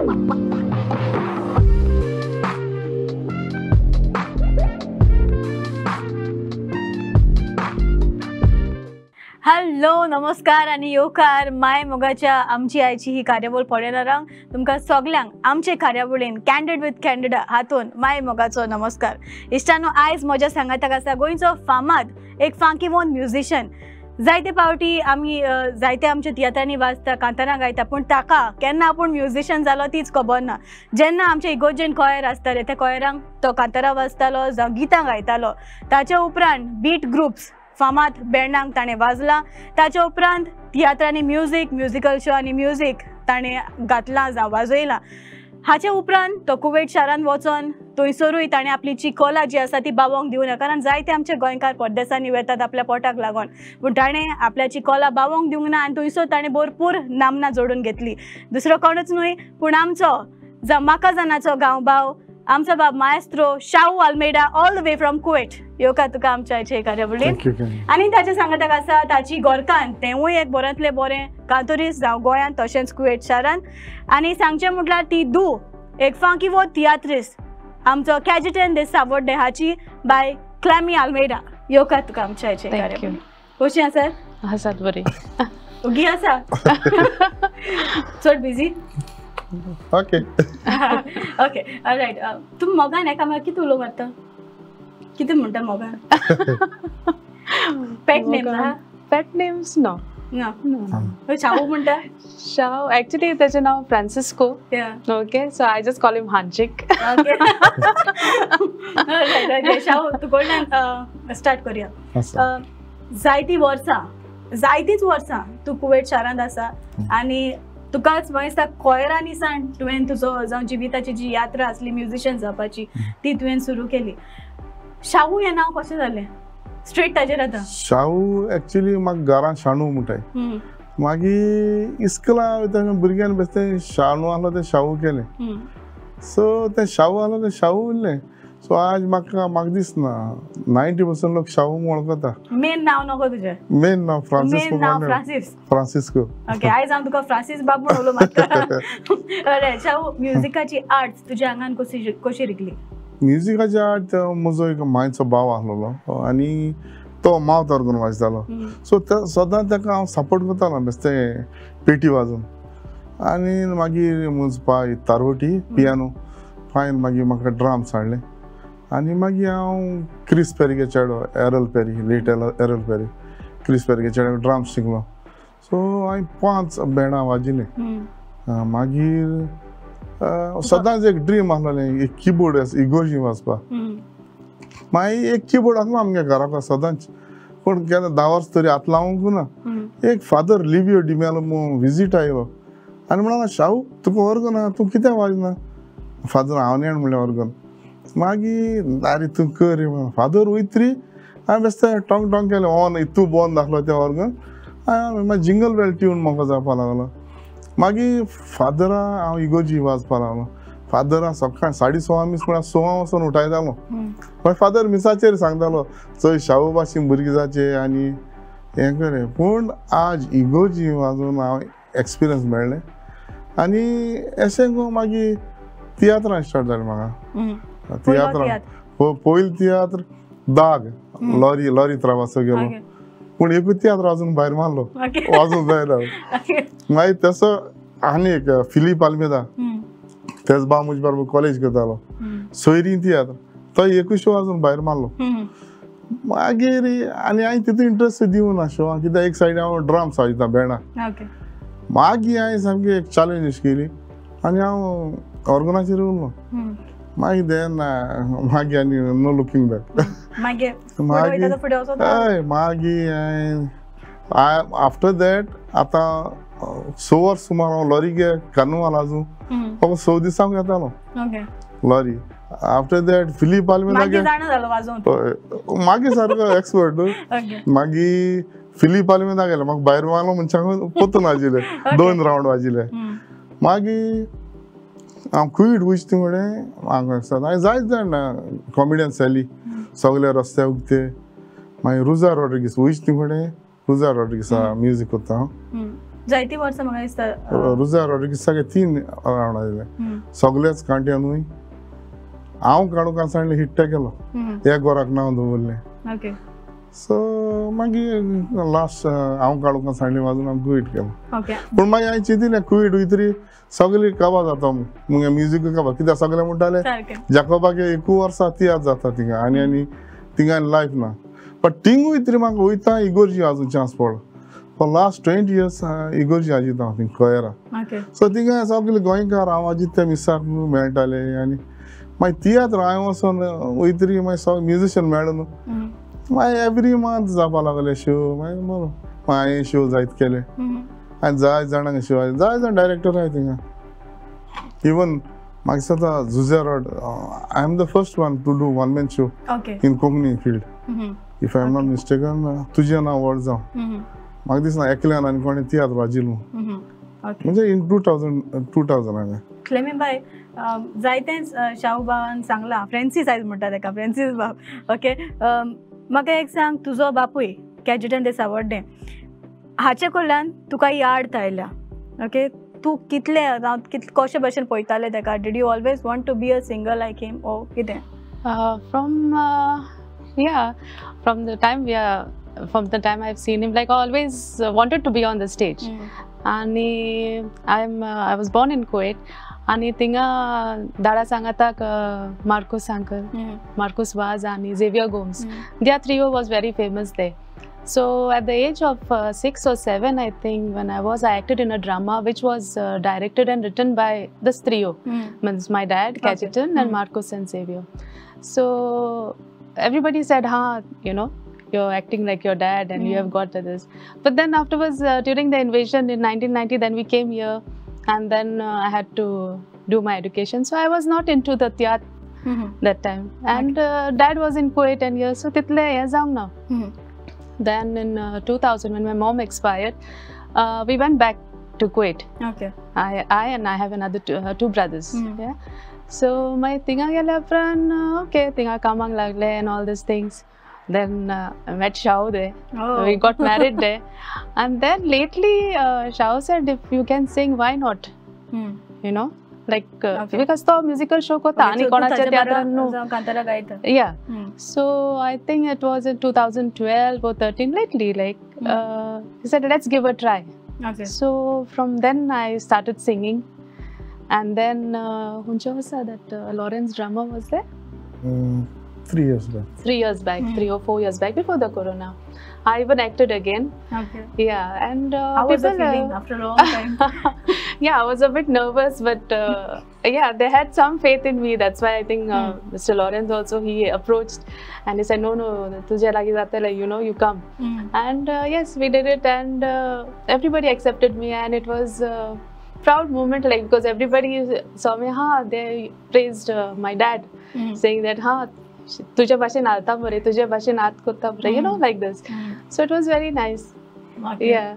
Hello नमस्कार आनी येवकार my मोगाच्या आमची आयची ही कार्यावळ पळयणारांक तुमकां सगल्यांक आमचे कार्यावळीन कॅन्डीड विथ कॅन्डीड हातून my मोगाचो नमस्कार. इश्टानो, आयज म्हज्या सांगाताक आसा गोंयचो फामाद एक फांकी वोन म्युझिशन. जायते पावटी आमी जायते आमच्या तियात्रांनी वाजता, कांतारां गायता, पूण ताका केन्ना आपूण म्युझिशन जालो तीच खबर ना. जेन्ना आमचे इगोर्जेन कॉयर आसताले त्या कॉयरांक तो कांतारां वाजतालो जावं गितां गायतालो. ताच्या उपरांत बीट ग्रुप्स फामाद बँडांक ताणें वाजलां. ताच्या उपरांत तियात्रांनी म्युजीक, म्युजिकल शो आनी म्युजीक ताणें घातलां जावं वाजयलां. हाचे उपरांत तो कुवेट शारांत वचोन थंयसरूय ताणें आपली जी कला जी आसा ती बावोंक दिवना, कारण जायते आमचे गोंयकार परदेसांनी वेतात आपल्या पोटाक लागून, पूण ताणें आपल्याची कला बावोंक दिवंक ना आनी थंयसर ताणें भरपूर नामना जोडून घेतली. दुसरो कोणूच न्हय पूण आमचो जावं म्हाका जाणाचो गांवभाव, आमचो बाब maestro Shahu Almeida, all the way from Kuwait. येवकार तुका आमच्या आयचे कार्यावळीन. आनी ताच्या सांगाताक आसा ताची गोरकान, तेंवूय एक बऱ्यांतलें बरें कांतोरीस जावं गोंयांत तशेंच कुवेट शारांत. आनी सांगचें म्हटल्यार ती दू एक फांकी वो तियात्रिस्त आमचो कॅजिटन दे सावड्डे हाची बाय क्लॅमी आल्मेडा. येवकार तुका आमच्या आयचे कार्यावळीन. कशी आसा? आसात बरी. ओगी आसा? चड बिजी? Okay okay right. तूं मोगान एकामेका कितें उलोवंक मारता? कितें म्हणटा मोगान? पेट नेम्स आहा? पेट नेम्स ना. ना. शाहू म्हणटा? शाहू एक्चुअली ताचें नांव Francisco. Okay, so I just call him हांचीक. Okay okay. Shahu, तूं कडल्यान स्टार्ट करुया. जायतीं वर्सां, जायतींच वर्सां तूं कुवेट शारांत आसा आनी तुकाच म्हाका दिसता कॉयरांनी सावन तुवें तुजो जावं जिविताची जी यात्रा आसली म्युझिशियन जावपाची ती तुवें सुरू केली. शाहू हें नांव कशें जालें? स्ट्रेट ताजेर आतां. शाहू एक्चुअली म्हाका घरान शाणू म्हणटाय. मागीर इस्कला वयता भुरग्यान बेश्टें शाणू आसलो तें शाहू केलें. सो तें शाहू आसलो तें शाहू उरलें. सो आज म्हाका म्हाका दिसना 90% लोक शाहू वळखता. मेन नांव नको तुजें? मेन नांव फ्रांसिस्को. फ्रांसिस्को. ओके, आयज हांव तुका फ्रांसीस बाब म्हूण उलो मारता. अरे शाहू, म्युजिकाची आर्ट तुज्या आंगान कशी कशी रिगली? म्युजिकाची आर्ट म्हजो एक मांयचो भाव आसलेलो आनी तो मावथ ऑर्गन वाजतालो. सो सदां ताका हांव सपोर्ट करतालो बेश्टें पेटी वाजोवन. आनी मागीर म्हजो पाय तारवटी पियानो पायन मागीर म्हाका ड्राम्स हाडले आनी मागीर हांव क्रिस पेरीगे चेडो, Errol Perry, late Errol Perry, Chris पेरीगे चेडो ड्राम्स शिकलो. सो हांवें 5 बँडां वाजयलीं. मागीर सदांच एक ड्रीम आसलेलें एक किबोर्ड इगोर्जी वाजपा. मागीर एक किबोर्ड आसलो आमगे घराक सदांच, पूण केन्ना 10 वर्सां तरी हात लावंक ना. एक फादर लिवियो डिमेलो विजीट आयलो आनी म्हणलो, शाहू तुका ऑर्गन आहा, तूं कित्याक वाजना? फादर हांव नेण म्हणलें ऑर्गन. मागीर आरे तूं कर फादर वयतरी हांवें बेश्टें टोंग टोंग केलें, ऑन इतू बंद आसलो तें ऑर्गन. हांवें मागीर जिंगल बेल ट्यून म्हाका जावपा लागलो. मागीर फादरा हांव इगोर्जी वाजपा लागलो. फादरा सकाळीं 6:30 मीस म्हळ्यार 6 वचोन उठायतालो. मागीर फादर मिसाचेर सांगतालो, चोय शाहू भाशेन भुरगीं जावचें आनी हें करें. पूण आज इगोर्जी वाजोवन हांव एक्सपिरियन्स मेळ्ळें आनी अशें करून मागीर तियात्रां स्टार्ट जालें म्हाका. तियात्रां पयलो तियात्र दाग, लॉरी लॉरी त्रावासो गेलो, पूण एकूच तियात्र वाजून भायर मारलो, वाजूंक जायना. मागीर तसो आनी एक फिलीप आल्मेदा, तेच भाव म्हजे बरोबर कॉलेज करतालो, सोयरी तियात्र, तो एकूच शो वाजून भायर मारलो. मागीर आनी हांवें तितून इंट्रस्ट दिवना शो, कित्याक एक सायडीन हांव ड्राम्स वाजयता बँडां. मागीर हांवें सामकी एक चॅलेंज केली आनी हांव ऑर्गनाचेर उरलो. मागीर देन मागीर आनी नो लुकींग बॅक. मागीर हय, मागीर हांवें आफ्टर that आतां 6 वर्स सुमार हांव लॉरी गे कार्निवाल आजून फक्त 6 दिसांक येतालो lorry. After that Philip Almeida मागीर सारको एक्सपर्ट. मागीर फिलीप आल्मेदा गेलो, म्हाका भायर मारलो मनशांक पोतून वाजिले, 2 रावंड वाजिले. मागीर हांव कुवीट वयता ती म्हणलें हांगा हांवें जायत जाण कॉमेडियन सॅली सगळे रस्त्या उगते. मागीर रुजा रॉड्रिगीस वयता ती म्हणलें, रुजा रॉड्रिगीस म्युजीक करता हांव. जायती वर्सां म्हाका दिसता रुजार रॉड्रिगीसाक 3 रावंड आयले सगळेच कांट्या न्हय हांव काडूंक आसा हिट्टा केलो ह्या गोराक नांव दवरलें. ओके सो मागीर लास्ट हांव काडूंक सांडली वाजून हांव कुवेट केलो. पूण मागीर हांवें चिंतिलें कुवेट वयतरी सगळी काबार जाता मुगे म्युजीक काबार कित्याक सगळे म्हणटाले जाकोबाक एकू वर्सा तियात्र जाता थिंगा आनी आनी थिंगा लायफ ना. बट थिंग वयतरी म्हाका वयता इगोर्जी आजून चान्स पडलो. फॉर लास्ट 20 इयर्स इगोर्जी आजिता हांव थिंग खंयरा. सो थिंगा सगळे गोंयकार हांव आजित त्या मिसाक मेळटाले आनी मागीर तियात्र हांवें वचोन वयतरी मागीर सगळे म्युजिशियन मेळ्ळे न्हू मागीर एवरी मंथ जावपा लागले शो. मागीर बरो हांवें शो जायत केले आनी जाय जाणांक शो जाय जाण डायरेक्टर आहाय थिंगा. इवन म्हाका दिसता Jose Rod I am the first one to do one man show in Konkani field if I am not mistaken. तुजें नांव व्हड जावं म्हाका दिसना एकल्यान आनी कोणें तियात्र वाजिल्लो म्हणजे इन 2000 हांवें. क्लेमी बाय जायतेंच शाहू बाबान सांगलां फ्रेंसीस आयज म्हणटा तेका फ्रेंसीस बाब. ओके म्हाका एक सांग तुजो बापूय कॅजिटन दे सावर्डें हाचे कडल्यान तुका ही आर्ट आयल्या. ओके तूं कितलें कशे भशेन पळयतालें तेका? Did you always want to be a singer like him ओ कितें? From the time I've seen him, like I always wanted to be on the stage. And I was born in Kuwait. आणि थिंगा दादा सांगाताक Marcos uncle, Marcos Vaz आणि Xavier Gomes. Their trio was very famous there. So at the age of 6 or 7, I think, when I acted in a drama which was directed and written by this trio. Means my dad, Cajetan, and Marcos and Xavier. So everybody said, "Ha, you know, you're acting like your dad and you have got this." But then afterwards, during the invasion in 1990, then we came here. And then I had to do my education. So I was not into the theatre that time. And dad was in Kuwait and here, so title ye jaung na. Then in 2000, when my mom expired, we went back to Kuwait. Okay. I and I have another two brothers. Yeah. So my tinga gela upran, okay, tinga kamang lagle and all these things. Then I met Shao there. Oh. We got married there. And then lately, Shao said, if you can sing, why not? You know, like, okay. Because the musical show ko ta ani konacha theatre no. Yeah. So I think it was in 2012 or 13 lately, like, he said, let's give a try. Okay. So from then I started singing. And then, huncha was that Lawrence drama was there? 3 years back. 3 years back, 3 or 4 years back, before the corona. I even acted again. Okay. Yeah, and how was the feeling after a long time? Yeah, I was a bit nervous, but yeah, they had some faith in me. That's why I think Mr. Lawrence also, he approached and he said, no, no, tujhe lagi jata hai, you know, you come. And yes, we did it, and everybody accepted me, and it was a proud moment, like, because everybody saw me, ha, they praised my dad, saying that, ha, तुझ्या भाषेन आता बरे, तुझ्या भाषेन आत कोता बरे, you know, like this. So it was very nice. Okay. Yeah.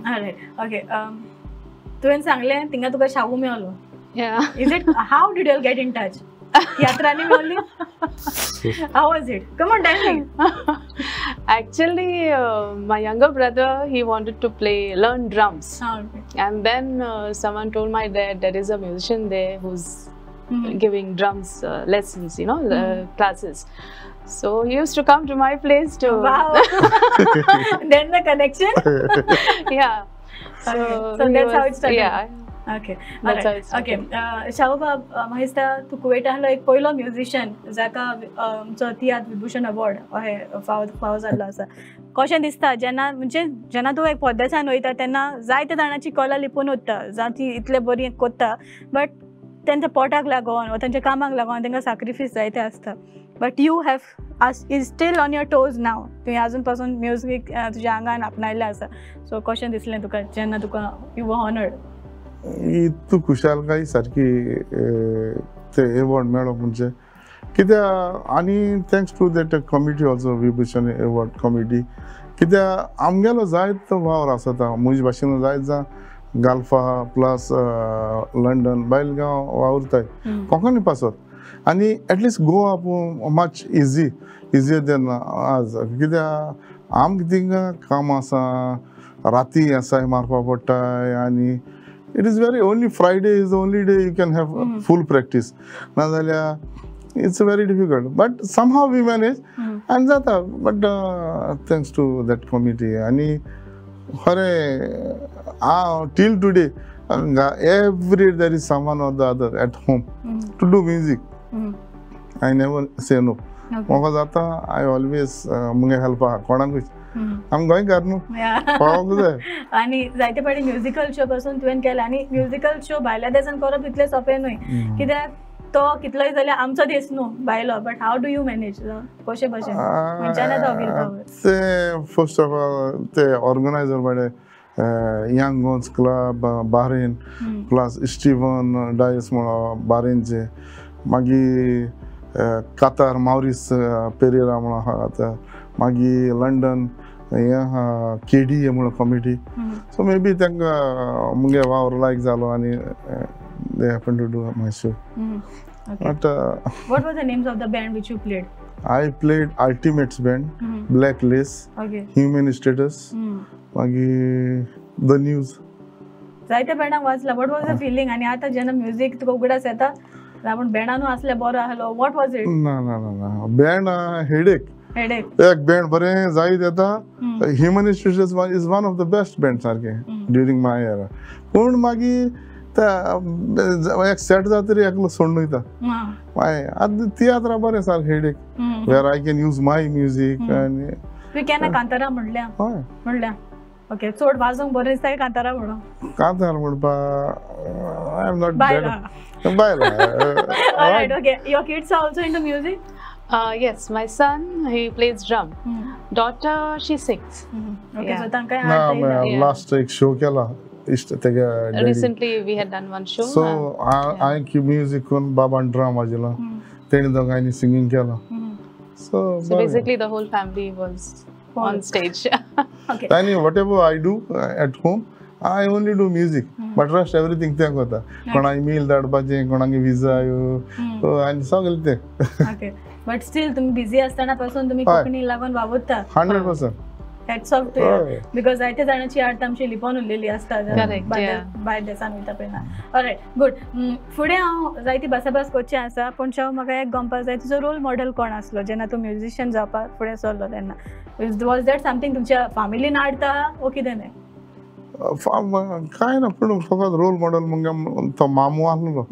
All right. Okay. तुवें सांगलें तिंगा तुका शाहू मेळलो. Yeah. Is it, how did you all get in touch? यात्रानी मेळली? How was it? Come on, tell me. Actually, my younger brother, he wanted to learn drums. Oh, okay. And then someone told my dad, there is a musician there who's giving drums lessons, you know, classes. So he used to come to my place to... Wow! Then the connection? Yeah. So, okay. So that's how it started? Yeah. Okay. That's how it started. Okay. Shahu बाब, म्हाका तूं कुवेटांतलो एक पयलो musician जाका आमचो तियात्र Vibhushan award अहें फावो जाल्लो आसा. कशें दिसता जेन्ना, म्हणजे जेन्ना तूं एक पद्दसान वयता तेन्ना जायते जाणांची कला लिपून उरता, जावं ती इतले बरी कोत्ता, बट तेंच्या पोटाक लागून वा तेंच्या कामाक लागून तेंकां साक्रिफीस जायते आसता. But you have is still on your toes now. तुवें आजून पासून म्युजीक तुज्या आंगान आपणायल्लें आसा. सो कशें दिसलें तुका जेन्ना तुका you were honoured? इतू खुशालकाय सारकी ते एवॉर्ड मेळप म्हणजे कित्याक, आनी thanks to that committee also, Vibhushan award committee, कित्याक आमगेलो जायतो वावर आसता म्हजे भाशेन जायत जाण गाल्फा प्लस लंडन बायल गांव वावुरताय कोंकणी पासत, आनी at least Goa much easy easier than आज, कित्याक आमकां थिंगा काम आसा, राती एसाय मारपा पडटा आनी it is very only Friday is the only day you can have full practice. नाजाल्यार it's very difficult, but somehow we manage आनी जाता. But thanks to that committee. आनी खरें हांव till today every there is someone or the other at home to do music. I never say no. म्हाका जाता I always मुगे help आहा कोणाकूच. आम गोंयकार न्हू, पावोंक जाय. आनी जायते फावटी म्युजिकल शो पासून तुवें केला आनी म्युजिकल शो भायल्या देसान करप इतलें सोंपें न्हय, कित्याक तो कितलोय जाल्यार आमचो देश न्हू भायलो. But how do you manage? कशें भशेन खंयच्यान येता will power? ते फर्स्ट ऑफ ऑल ते ऑर्गनायजर बरे Young Guns Club Bahrain, plus Steven Dias म्हणून बारेनचे, मागीर कातार मावरीस पेरेरा म्हणून आहा आतां, मागीर लंडन हें आहा के डी ए म्हणून कमिटी. सो मे बी तांकां मुगे वावर लायक जालो आनी they happen to do my show. But what was the names of the band which you played? I played Ultimates band, Black Lace, Human Status, मागीर the news. जायते बँडांक वाजला. What was the feeling? आनी आतां जेन्ना music तुका उगडास येता पूण बँडानू आसले बरो आहलो, what was it? ना ना ना ना, बँड हेडेक. हेडेक. एक बँड बरें जायत येता. Human Status is one of the best band सारकें ड्युरींग my era. पूण मागीर एक सेट जाता तरी एकलो सोडून वयता. मागीर आतां तियात्रा बरें सारकें headache where I can use my music. आनी तुवें केन्ना कांतारा म्हणल्या? हय म्हणल्या. ओके, चड वाजोवंक बरें दिसता काय कांतारा म्हणून? कांतार म्हणपा I am not bad. बायला. Alright, okay. Your kids are also into music? Yes, my son, he plays drum. Daughter, she sings. Okay, so तांकां ना लास्ट एक शो केला इश्ट तेगे. Recently we had done one show. So हांवें की music करून बाबान ड्रम वाजयलो, तेणी दोगांयनी सिंगींग केलां. So basically the whole family was on stage. Okay. And whatever I do at home, I only do music, but rest everything ते करता. कोणाक मेल धाडपाचें, कोणाक विजा यो आनी सगळें तें. Okay, but still तुमी बिजी आसतना पासून तुमी कोंकणी लागून वावुरता. 100%. Hats off to you, because जायते जाणांची आर्ट आमची लिपोवन उरलेली आसता भायर देसान वयता तेन्ना. All right, good. फुडें हांव जायती भासाभास करची आसा, पूण शेव म्हाका एक गमपाक जाय, तुजो रोल मॉडेल कोण आसलो जेन्ना तूं म्युजिशियन जावपाक फुडें सरलो तेन्ना? वॉज that something तुमच्या फामिलीन हाडटा ओ कितें न्हय? कांय ना, पूण फकत रोल मॉडेल मुगे तो मामू आसलो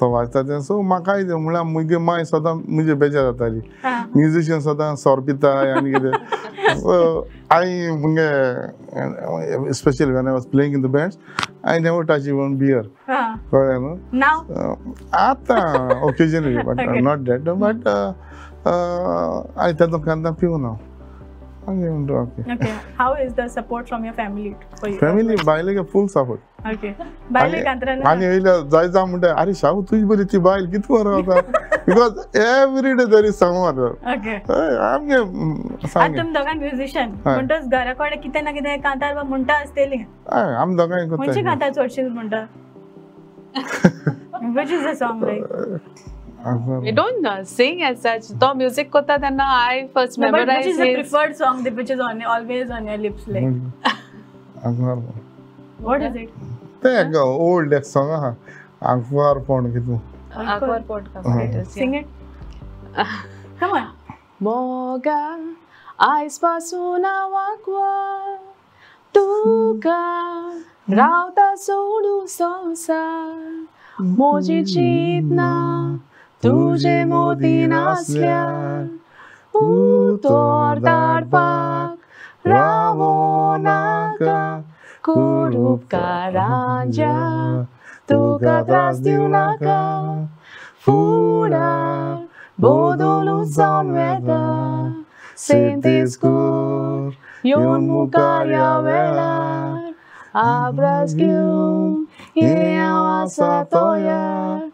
तो वाजता तें. सो म्हाकाय म्हळ्यार मुगे माय सदां मुजे बेजार जाताली, म्युजिशियन सदां सोर पिता आनी कितें. सो I मुगे especially when I was playing in the bands, I never touch even beer. कळ्ळें न्हू? आतां occasionally, but not that. But I तेदो केन्ना पिवना. Okay. How is the support from your family for you? Family बायलेक full support. Okay. बायलेक अंतरान आनी येयल्या जाय जावं म्हणटा, आरे शाहू तुजी बरी ती बायल कितें बरो वता, because every day there is someone. Okay. आमगे आतां तुमी दोगांय म्युजिशियन म्हणटच घरा कडेन कितें ना कितें कांतार बा म्हणटा आसतली. हय, आमी दोगांय करता. खंयची कांतार चडशी म्हणटा? Which is the song like? We don't sing as such. तो music कोता तेन्ना I first memorize. But which is the preferred song which is on always on your lips like? What is it? ते एक old एक song आहा, आंकवार पोण कितू. आंकवार पोण का? Sing it. Come on. मोगा आयज पासून आंकवार तुका रावता सोडू संवसार, मोजी चिंतना तुजे मोती नासल्यार उतर धाडपाक रावो नाका, कुरूपकारांच्या तुका त्रास दिवं नाका, फुडार बदलून जावन वेता, सेंतीस कूर येवन मुखार ह्या वेळार, आब्रास घेवन हें हांव आसा तयार,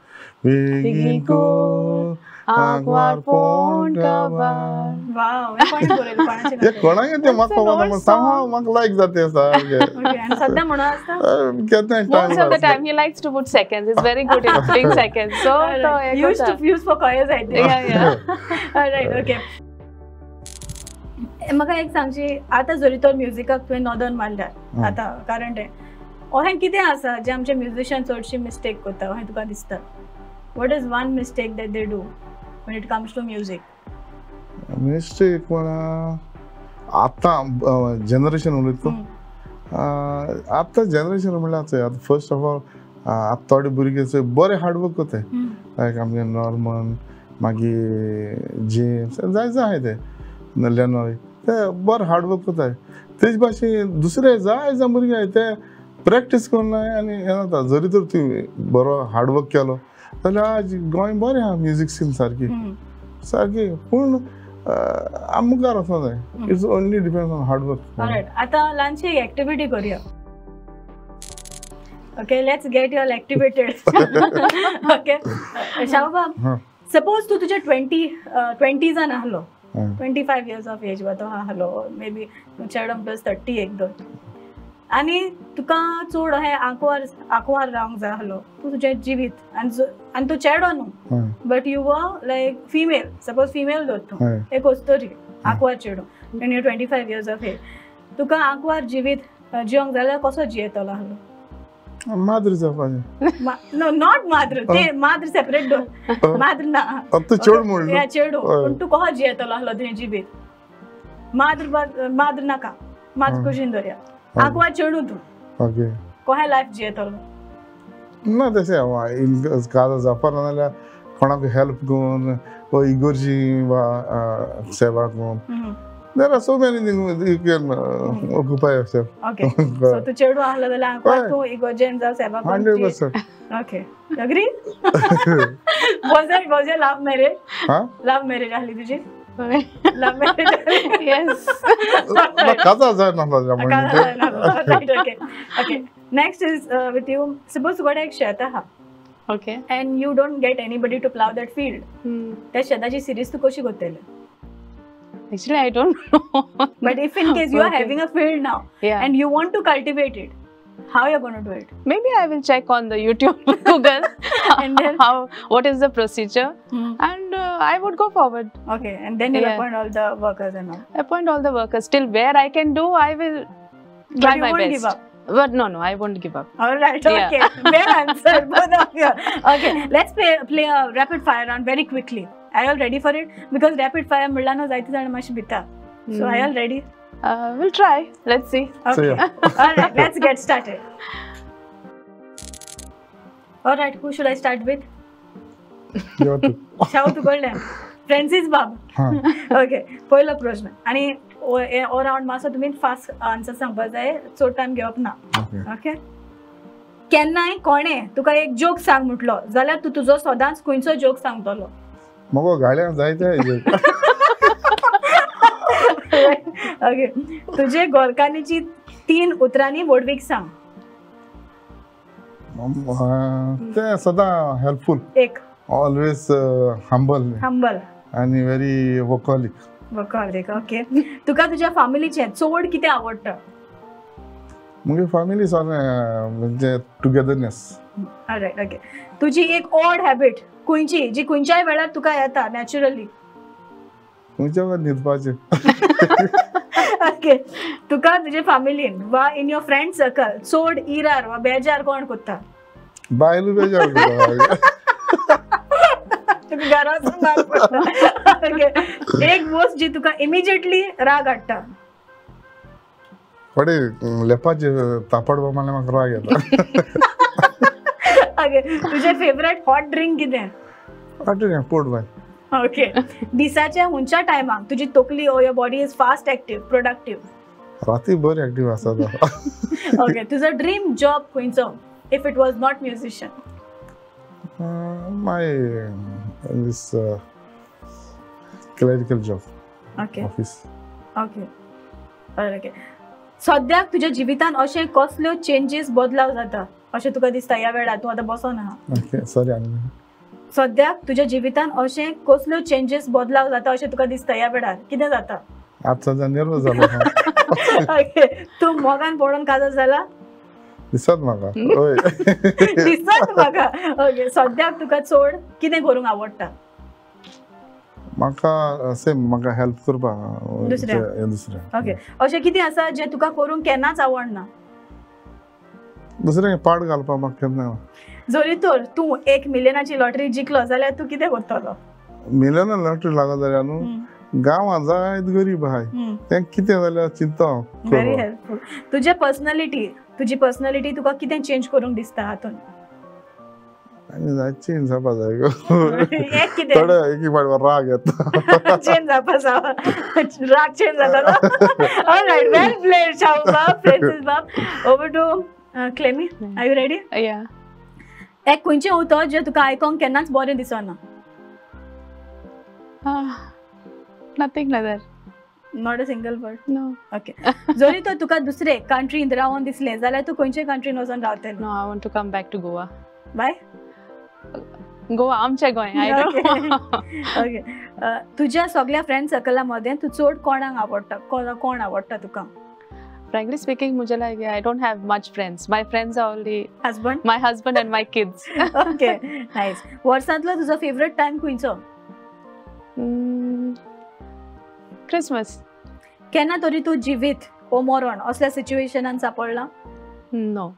बेगीन कर आंकवार पोण काबार. वाव, हें कोणें बरयलें? कोणाचें हें कोणाचें तें म्हाका खबर ना, somehow म्हाका लायक जाता सारकें. ओके, आनी सद्दां म्हणून आसता? केन्नाय Most of the time he likes to put seconds. He's very good in putting seconds. So तो used to use for choirs, I think. Yeah, yeah. All right, okay. म्हाका एक सांगची, आतां जरी तर म्युजिकाक तुवें नदर मारल्यार आतां कारण तें अहें कितें आसा जें आमचे म्युजिशियन चडशी मिस्टेक करता अहें तुका दिसता? What is one mistake that they do when it comes to music? Mistake म्हणा आतां जनरेशन उलयता, आतां जनरेशन म्हणल्यार आतां फर्स्ट ऑफ ऑल आतां थोडे भुरगे बरे हार्डवर्क करताय, लायक आमगे नॉर्मन, मागीर जेम्स, जाय जाय आहाय ते लेनॉय, ते बरें हार्डवर्क करताय. तेज भाशेन दुसरे जाय जाय भुरगे आहाय ते प्रॅक्टीस करनाय आनी हें जाता. जरी तर तुवें बरो हार्डवर्क केलो जाल्यार आज गोंय बरें आहा म्युजीक सीन सारकी सारकी, पूण आमी मुखार वचोंक जाय. It's only depends on hard work. आतां ल्हानशी एक एक्टिविटी करुया. Okay, let's get you all activated. Okay, शाहूबाब, suppose तूं तुज्या 20s आहलो, 25 years of age वा तो आहलो, मे बी चेडो प्लस 30 एक दोन, आनी तुका चड अहें आंकवार आंकवार रावंक जाय आहलो तूं तुजें जिवीत, आनी तूं चेडो न्हू, but you were like female, suppose female दवर तूं, एक अस्तोरी आंकवार चेडो, आनी you 25 years of age, तुका आंकवार जिवीत जिवंक जाल्यार कसो जियेतलो आहलो? माद्र जावपाचें. नो, not माद्र, ते माद्र सेपरेट दवर, माद्र ना, तूं चेडू म्हणलो, चेडू, पूण तूं कसो जियेतलो आहलो तुजें जिवीत? माद्र माद्र नाका, माद्र कुशीन दवरया, आंकवार चेडू तूं, कशें लायफ जियेतलो? ना तशें काजार जावपा ना जाल्यार कोणाक हेल्प करून वा इगोर्जी वा सेवा करून, there are so many things you can occupy yourself. Okay, so तूं चेडू आहलो जाल्यार आंकवार तूं इगोर्जेन जावं सेवा करून. 100%. Okay, agree? Was your love marriage? Love marriage आहली तुजी? Love marriage? Yes. काजार जाय नासलो. Right, okay. Okay, next is with you. Suppose तुका एक शेत आहा. Okay. And you don't get anybody to plow that field. त्या शेताची सिरीज तूं कशी करतले? Actually, I don't know. But if in case you are having a field now, yeah, and you want to cultivate it, how you are going to do it? Maybe I will check on the YouTube, Google, and then what is the procedure, and I would go forward. Okay, and then you appoint all the workers and all. Appoint all the workers. Till where I can do, I will try my best. But you won't give up. But no, I won't give up. All right, okay. Well answered, both of you. Okay, let's play a rapid fire round very quickly. Are you all ready for it? Because rapid fire mulano zaiti jana mashi bita. So are you all ready? We'll try. Let's see. Okay. So, yeah. All right, let's get started. All right, who should I start with? Shahu tu kodle. Francis Bab. Okay, पहिलो प्रश्न. आणि ओ round मासो तुम्ही fast answer सांगपा जाय, चड time घेवप ना. ओके, केन्नाय कोणे तुका एक जोक सांग म्हटलो जाल्यार तूं तुजो सदांच खंयचो जोक सांगतलो? मगो गाड्यां जायते. ओके, तुजे गोरकानीची 3 उतरांनी व्हडवीक सांग. ते सदां हेल्पफूल, एक ऑलवेज हंबल, हंबल आनी व्हेरी वोकॉलिक. वोकॉलिक. ओके, तुका तुज्या फॅमिलीचें चड कितें आवडटा? म्हगे फॅमिली सगळें म्हणजे टुगेदरनेस. ऑलराइट, ओके, तुजी एक ऑड हॅबिट खंयची जी खंयच्याय वेळार तुका येता नॅचरली? खंयच्या वेळार न्हिदपाचें. ओके, तुका तुजे फॅमिलीन वा इन your friend circle चड इरार वा बेजार कोण करता? बायलू बेजार करता. तुका घरा वचून मार पडटा. ओके, एक वस्त जी तुका इमिजिएटली राग हाडटा? थोडे लेपाचे तापड मारल्यार म्हाका राग येता. ओके, तुजें फेवरेट हॉट ड्रिंक कितें? Hot drink port wine. Okay, दिसाच्या खंयच्या टायमाक तुजी तकली or your body is fast active productive? राती बरी एक्टीव आसा. ओके, तुजो ड्रीम जॉब खंयचो if it was not musician? My this clerical job. Okay, office. Okay, okay, सद्याक तुज्या जिवितान अशें कसल्यो चेंजीस बदलाव जाता अशें तुका दिसता ह्या वेळार? तूं आतां बसोन आहा. Okay, sorry. सद्याक तुज्या जिवितान अशें कसल्यो चेंजीस बदलाव जाता अशें तुका दिसता ह्या वेळार? कितें जाता? आतां सद्या नर्वस जालो. ओके, तूं मोगान पडोन काजार जाला? दिसत म्हाका. हय, दिसत म्हाका. ओके, सद्याक तुका चड कितें करूंक आवडटा? म्हाका सेम म्हाका हेल्प करपाक दुसऱ्या. ओके, अशें कितें आसा जें तुका करूंक केन्नाच आवडना? दुसऱ्यांक पाड घालपाक म्हाका केन्ना. जरी तर तूं 1 मिलियनाची लॉटरी जिखलो जाल्यार तूं कितें करतलो? मिलियना लॉटरी लागत जाल्यार न्हू गांवां जायत गरीब आहाय तें कितें जाल्यार चिंता. Very helpful. तुजी पर्सनॅलिटी तुका कितें चेंज करूंक दिसता हातून? आनी जाय चेंज जावपा जाय थोडे एक एक फावट राग येता. चेंज जावपा जाय, राग चेंज जाता. ऑलराइट, वेल प्लेड शाहू बाब, फ्रांसीस बाब. Over to Clemy, are you ready? या. एक खंयचें उतर जें तुका आयकोंक केन्नाच बरें दिसना? Nothing like that. Not a single word? No. Okay. जरी तर तुका दुसरे कंट्रीन रावन दिसलें जाल्यार तूं खंयचे कंट्रीन वचून रावतलें? No, I want to come back to Goa. Why? Goa, आमच्या Goa. I don't know. Okay. तुज्या सगळ्या फ्रेंड सर्कला मदें तूं चड कोणाक आवडटा? कोण आवडटा तुका? Frankly speaking, मुझे like I don't have much friends. My friends are only husband, my husband and my kids. Okay, nice. वर्सांतलो तुजो फेवरेट टाइम खंयचो? क्रिसमस. केन्ना तरी तूं जिवीत ओ मरण असल्या सिच्युएशनान सापडला? नो.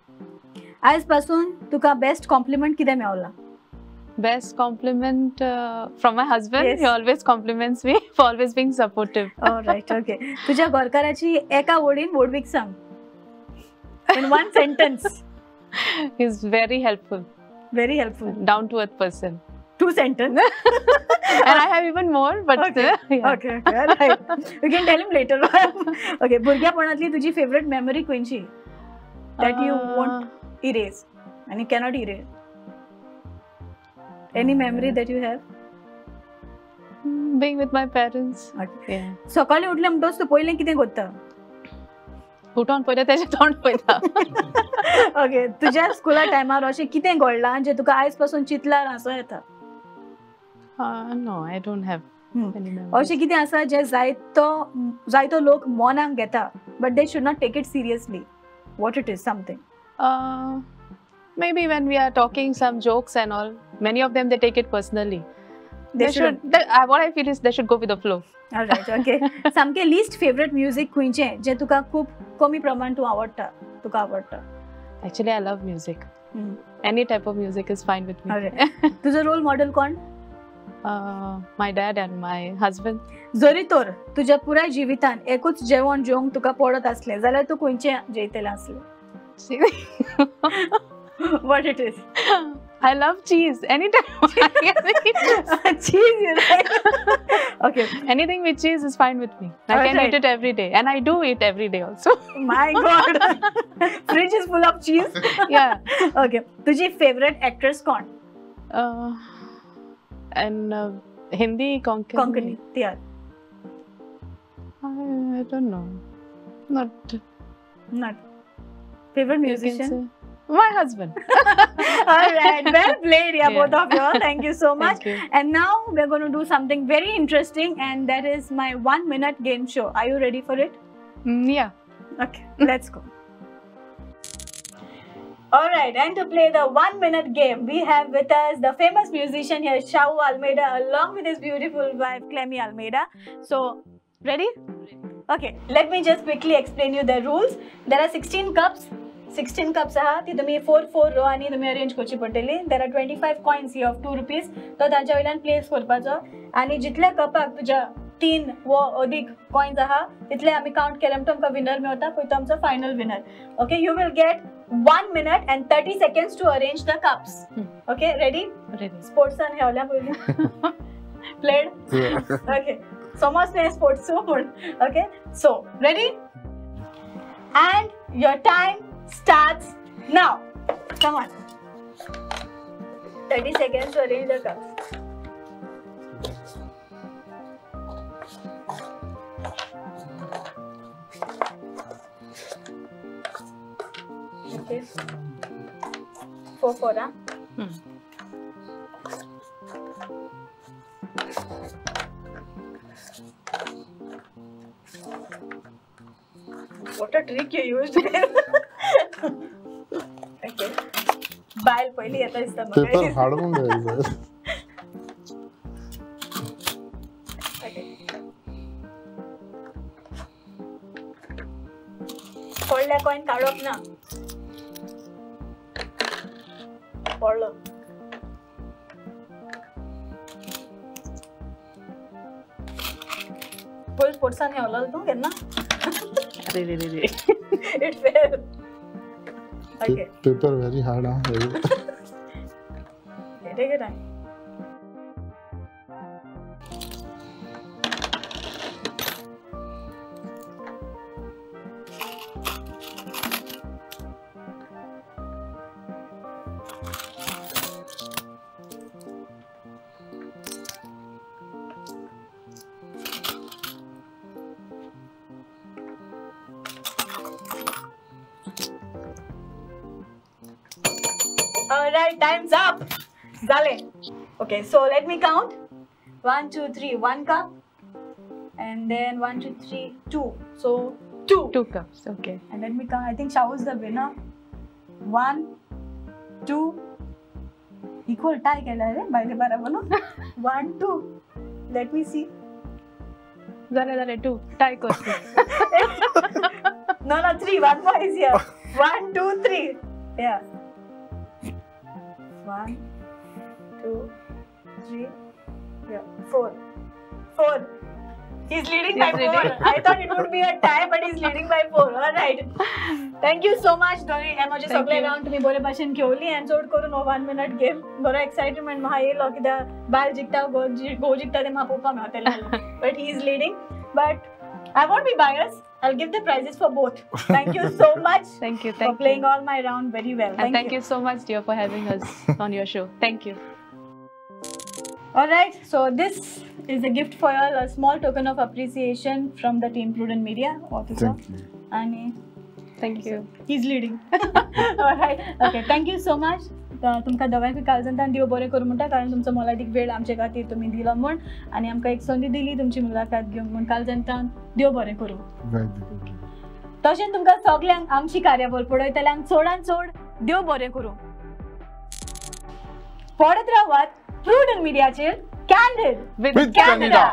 आयज पासून तुका बेस्ट कॉम्प्लिमेंट कितें Mewla? Best compliment from my husband. Yes. He always compliments me for always being supportive. All right, okay. तुझ्या घरकाराची एका वडीन वोडवीक सांग. In one sentence. He's very helpful. Very helpful. Down to earth person. 2 sentences. And I have even more, but okay. Yeah. Okay, okay, right. We can tell him later. Okay, भुरग्यापणातली तुझी favorite memory खंयची? That you won't erase and you cannot erase. Any memory that you have? Being with my parents. Okay. सकाळी उठले म्हणटोच तूं पयलें कितें करता? उठोन पयलें तेजें तोंड पळयता. ओके, तुज्या स्कुला टायमार अशें कितें घडलां जें तुका आयज पासून चिंतल्यार हांसो येता? No, I don't have any memories. अशें कितें आसा जें जायतो लोक मनाक घेता but they should not take it seriously? What it is something? Maybe when we are talking some jokes and all, many of them they take it personally. They should. What I feel is they should go with the flow. All right, okay. सामके least favorite music खंयचें जें तुका खूब कमी प्रमाण तूं आवडटा, तुका आवडटा? Actually, I love music. Any type of music is fine with me. All right. तुझो रोल मॉडेल कोण? My dad and my husband. जरी तर तुझ्या पुराय जिवितान एकूच जेवण जेवंक तुका पडत आसलें जाल्यार तूं खंयचें जेयतलें आसलें? What it is? I love cheese. Anytime I can eat cheese, you like? Okay. Anything with cheese is fine with me. I can eat it every day, and I do eat every day also. My God, fridge is full of cheese. Yeah. Okay. तुझी favorite actress कोण? And Hindi, Konkani. Konkani, yeah. I don't know. Not. Favorite musician? My husband. All right, well played, yeah, both of you. Thank you so much. Thank you. And now we're going to do something very interesting, and that is my 1-minute game show. Are you ready for it? Yeah. Okay, let's go. All right, and to play the 1-minute game, we have with us the famous musician here, Shahu Almeida, along with his beautiful wife, Clemy Almeida. So, ready? Okay, let me just quickly explain you the rules. There are 16 cups. 16 cups आहा ती तुमी 4 4 रो आनी तुमी arrange करची पडटली. There are 25 coins here of 2 rupees. तो तांच्या वयल्यान प्लेस करपाचो आनी जितल्या कपाक तुज्या 3 वो अदीक कॉइन्स आहा तितले आमी काउंट केले म्हणटो आमकां विनर मेवता पळय तो आमचो final winner. Okay, you will get 1 minute and 30 seconds to arrange the cups. Okay, ready? Ready. स्पोर्ट्सान हेवल्या पयलीं प्लेड. ओके, समज न्ही स्पोर्ट्स पूण. Okay, so ready and your time starts now. Come on. 30 seconds to arrange the cups. Okay. 4 4, huh? What a trick you used there. Okay. बायल पयली येता दिसता म्हाका. Paper हाडूंक जाय. पडल्या कॉइन काडप ना. पडलो. पयलीं स्पोर्ट्सान येवलो तूं केन्ना? अरे रे रे. It fell. Okay. Paper very hard, huh? Okay, take your time. Alright, time's up. Zale. Okay, so let me count. 1, 2, 3, 1 cup. And then 1, 2, 3, 2. So 2. 2 cups, okay. And let me count. I think Shahu is the winner. 1, 2. Equal tie kela re. Baile barabar no. 1, 2. Let me see. Zale zale 2. Tie kor. No, no, 3. 1 more is here. 1, 2, 3. Yeah. 1, 2, 3, yeah, 4. 4. He's leading by 4. I thought it would be a tie, but he's leading by 4. All right. Thank you so much, Doni. म्हजे सगळे round तुम्ही बरे भाशेन खेळली आनी चड करून हो 1 मिनट गेम बरो एक्सायटमेंट म्हाका येयलो कित्याक बायल जिखता घोव जिखता तें म्हाका पळोवपाक मेळटलें. But he is leading. But I won't be biased. I'll give the prizes for both. Thank you so much. Thank you. For playing all my round very well. And thank you so much, dear, for having us on your show. Thank you. All right. So this is a gift for you all, a small token of appreciation from the team Prudent Media officer. Thank you. Ani, thank you. He's leading. All right. Okay. Thank you so much. तुमकां दोगांयकूय काळजांतल्यान देव बरें करूं म्हणटा, कारण तुमचो मोलादीक वेळ आमचे खातीर तुमी दिलो म्हूण आनी आमकां एक संदी दिली तुमची मुलाखत घेवंक म्हूण काळजांतल्यान देव बरें करूं. तशेंच तुमकां सगल्यांक आमची कार्यावळ पळयतल्यांक चडान चड देव बरें करूं. पळयत रावात प्रुडंट मिडियाचेर कॅन्डीड विथ कॅनडा.